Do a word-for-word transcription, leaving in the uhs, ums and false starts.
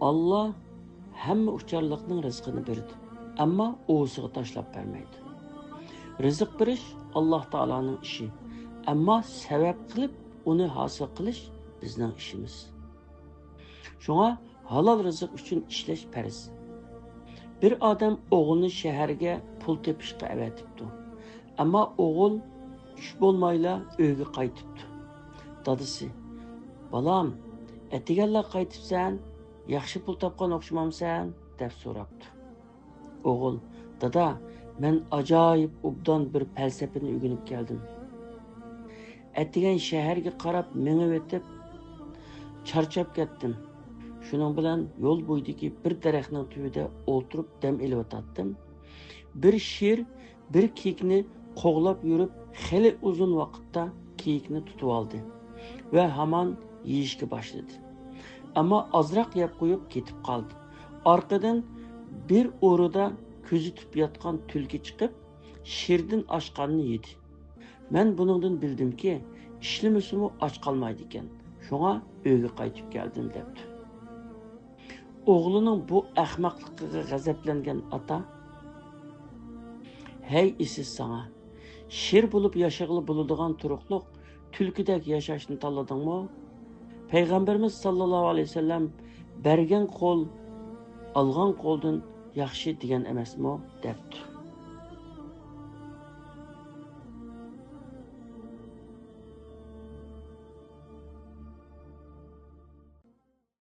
ئاللا ھەممە ئۇچارلىقنىڭ رىزقىنى بېرىدۇ، ئەمما ئۇۋىسىغا تاشلاپ بەرمەيدۇ. رىزىق بېرىش ئاللا تائالانىڭ ئىشى، ئەمما سەۋەب قىلىپ ئۇنى ھاسىل قىلىش بىزنىڭ ئىشىمىز. شۇڭا ھالال رىزىق ئۈچۈن ئىشلەش پەرز. بىر ئادەم ئوغلىنى شەھەرگە پۇل تېپىشقا ئەۋەتىپتۇ. ئەمما ئوغۇل چۈش بولمايلا ئۆيگە قايتىپتۇ. دادىسى، بالام، ئەتىگەنلا قايتىپسەن، ياخشى پۇل تاپقان ئوخشىمامسەن؟ دەپ سوراپتۇ. ئوغۇل، دادا، مەن ئاجايىپ ئوبدان بىر پەلسەپىنى ئۆگىنىپ كەلدىم. ئەتىگەن شەھەرگە قاراپ مېڭىۋېتىپ، چارچاپ كەتتىم. شۇنىڭ بىلەن يول بويىدىكى بىر دەرەخنىڭ تۈۋىدە ئولتۇرۇپ دەم ئېلىۋاتاتتىم. بىر شىر بىر كېيىكنى قوغلاپ يۈرۈپ، خېلى ئۇزۇن ۋاقىتتا كېيىكنى تۇتۇۋالدى ۋە ھامان يېيىشكە باشلىدى. ئەمما ئازراق يەپ قويۇپ كېتىپ قالدى. ئارقىدىن بىر ئورىدا كۆزىتىپ ياتقان تۈلكە چىقىپ، شىردىن ئاچقاننى يېدى. مەن بۇنىڭدىن بىلدىمكى، ئىشلىمىسىمۇ ئاچ قالمايدىكەن، شۇڭا ئۆيگە قايتىپ كەلدىم، دەپتۇ. ئوغلىنىڭ بۇ ئەخمەقلىقىغا غەزەپلەنگەن ئاتا، ھەي ئېسىز ساڭا! شىر بولۇپ ياشىغىلى بولىدىغان تۇرۇقلۇق تۈلكىدەك ياشاشنى تاللىدىڭمۇ؟ پەيغەمبىرىمىز ساللاللاھۇ ئەلەيھى ۋەسەللەم، بەرگەن قول ئالغان قولدىن ياخشى دېگەن ئەمەسمۇ؟ دەپتۇ.